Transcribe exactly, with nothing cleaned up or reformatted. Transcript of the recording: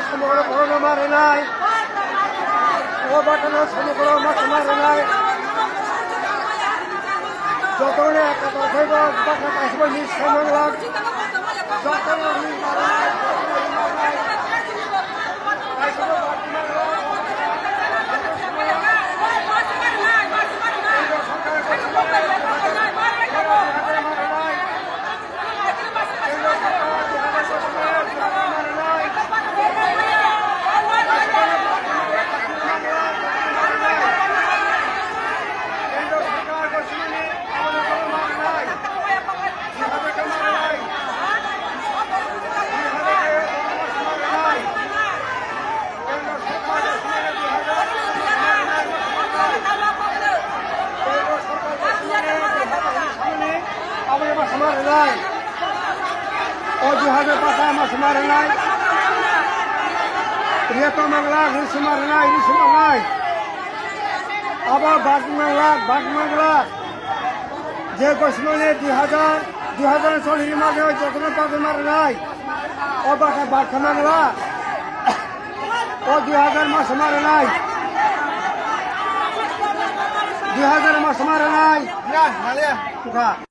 Samukro korona ma rwnai. O batano samukro ma ma rwnai. Jotone ekator khaibo batna kaisbo ni samang lak. Jotone ni ma rwnai. Abo ema sama rwnai. O dui hajar pata ema sama rwnai. Riya to mangla, ri sama rwnai, ri sama rwnai. Abo bak mangla, bak mangla. Je gosmani dui hajar, dui hajar choli rima je jotono bagwi ma rwnai. O baka bak mangla. O dui hajar ma sama rwnai. Dui hajar ma sama rwnai. Ya, nale. Tuka.